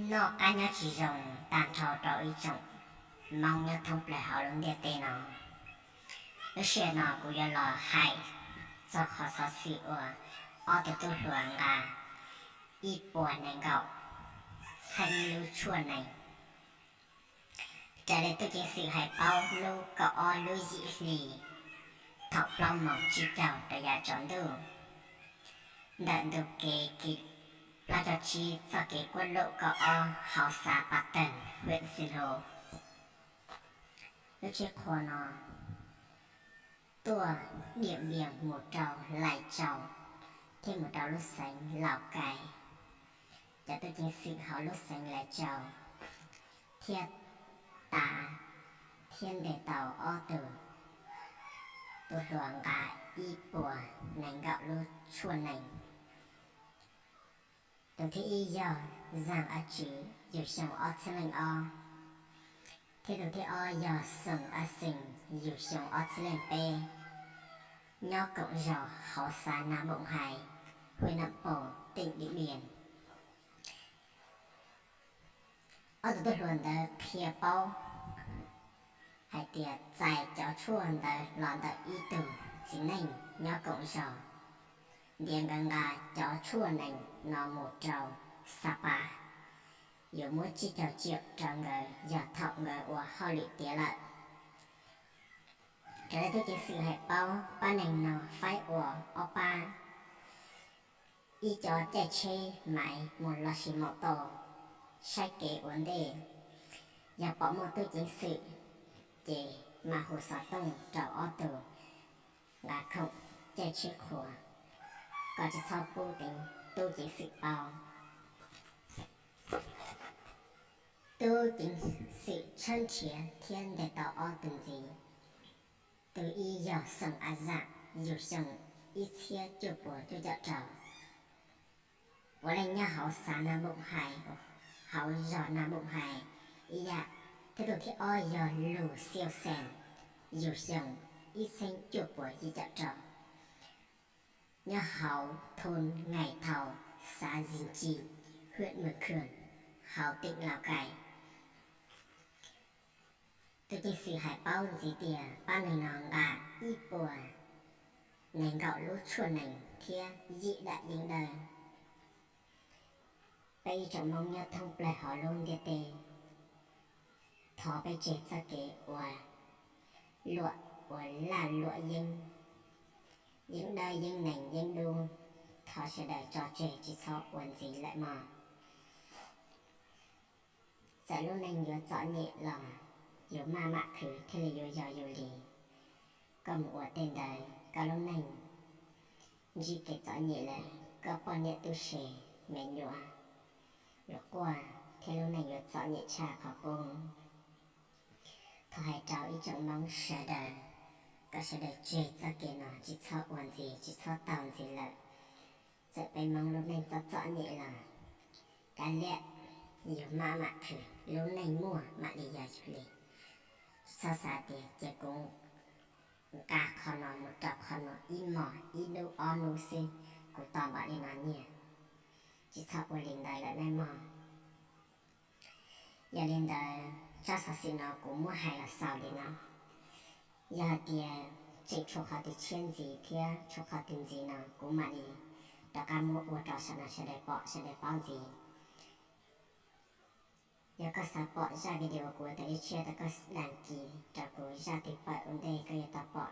Noj qab nyob tsis zoo tag nrho rau ib tsoom Hmoob nyob thoob plaws hauv lub ntiaj teb no. Lub sij hawm no kuv yuav los hais txog qhov xov xwm uas ob tug tub hluas nqa ib puas nees nkaum txheeb lub tshuaj nees, raws li tub ceev xwm hais paub lub kaum ob lub yim hli thaum plaub moos tsib caug rau yav tsaus ntuj, ntawm ntu kev ki plaub caug tsib txoj kev kuab lum kaum ob hauv xav Pas Tawg, hwm Xi Lus. Lub tsheb qhua no tuaj Diam Npias mus rau Lais Tsau thiab mus rau lub xeev Laus Kais. Cov tub ceev xwm hauv lub xeev Lais Tsau thiaj tav thiab ntes tau ob tug tub hluas nqa ib puas nees nkaum lub tshuaj nees. Tus thib ib yog Zaj A Tswv yug xyoo ob txhiab leej ob, thiab tus thib ob yog Xoom A Xees yug xyoo ob txhiab leej peb, nyob koom zos hauv xav Nas Npoom Hais, hwm Nam Pos, teem Diam Npias. Ob tug tub hluas ntawd qhia paub hais tias txais cov tshuaj ntawd los ntawm ib tug txiv neej nyob koom zos, ntiav nkawd nqa cov tshuaj nees no mus rau Xa Pas, yuav muab tsib caug tsiam rau nkawd yog thaum nkawd ua hauj lwm tiav lawm. Raws li tub ceev xwm hais paub, pab neeg no faib ua ob pab, ib co caij tsheb maiv mus lossis maus tau saib kev ua ntej. Yog pom muaj tub ceev xwm ces mam hu xov tooj rau ob tug nqa khoom caij tsheb qhua kom tsis txhob pub tub ceev xwm paub. Tub ceev xwm tshawb nrhiav thiab ntes tau ob tug ntxiv. Tus ib yog Xoom A Zam, yug xyoo ib txhiab cuaj puas cuaj caum rau, puav leej nyob hauv xav Nas Npoom Hais, hauv zos Nas Npoom Hais ib yam. Thiab tus thib ob yog Lug Xiau Xees, yug xyoo ib txhiab cuaj puas yim caum rau, nyob hauv thun Ngais Thau, xav Zis Ntsis, hwm Mws Khws, hauv teem Laus Kais. Tub ceev xwm hais paub ntxiv tias pab neeg no nqa ib puas nees nkaum lub tshuaj nees thiab yim dam yeeb dawb. Peb ib tsoom Hmoob nyob thoob plaws hauv lub ntiaj teb, thov peb tseg txoj kev ua luam, ua laj luam yeeb, yeeb dawb yeeb nees yeeb dub, thov sawv daws tso tseg tsis txhob ua ntxiv lawm mog. Txawm lub neej yuav txom nyem los yus maj mam khwv thiaj li yuav yog yus li. Koj mus ua tej ntawd koj lub neej ntsib kev txom nyem lawm, koj poj niam tub se me nyuam yuav quaj thiab lub neej yuav txom nyem tshaj qhov qub. Thov hais rau ib tsoom Hmoob sawv daws kom sawv daws tseg txoj kev no tsis txhob ua ntxiv tsis txhob taug ntxiv lawm. Txawm peb Hmoob lub neej txom txom nyem los kav liam, yus maj mam khwv lub neej muaj mam li yog yus li. Tsis txhob xav tias cia kuv nqa qhov no mus rau qhov no ib hmos ib hnub ob hnub xwb kuv tos npaum li no nyiaj. Tsis txhob ua li ntawd lawm nawb mog. Yog li ntawd tsab xov xwm no kuv muab hais los xaus li no. Yog hais tias tseem tshuav qhov twg tshiab ntxiv thiab tshuav qhov twg ntxiv no kuv mam li rov qab muab ua rau sawv daws pom sawv daws paub ntxiv. Yog koj xav pom zaj video kuv ua tau ib tshiab tau koj dag kis rau kuv zaj twg pawm ua ntej koj yuav tau pom